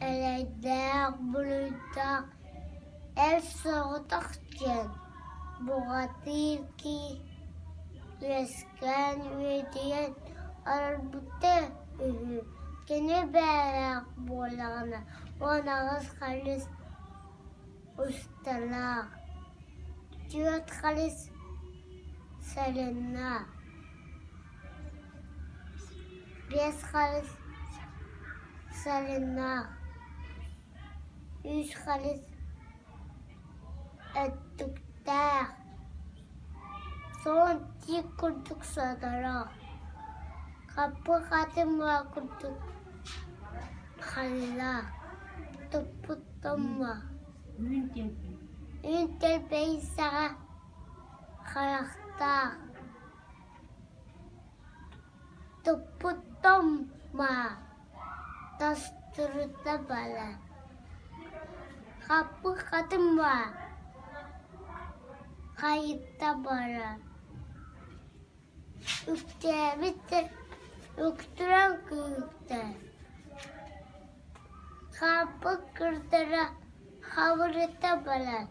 Эрэйдээх, буруйдаах эр соҕотох диэн бухатыыр киһи үөскээн үөдүйэн олорбута үһү. Кини бэйэлээх буоллаҕына 18 харыс усталаах, 4 харыс сарыннаах, 5 харыс сарыннаах, 3 харыс өттүктээх, суон тиит курдук содороох, хаппыт хатыҥ курдук халлаах, туппут томмо, үүн тэлбэйин саҕа харахтаах, туппут томмо тостурута барар, хаппыт хатыҥ хайыта барар, үктээбит үктүрэн күүртэ, хааппыт кырдара хабырыта барар.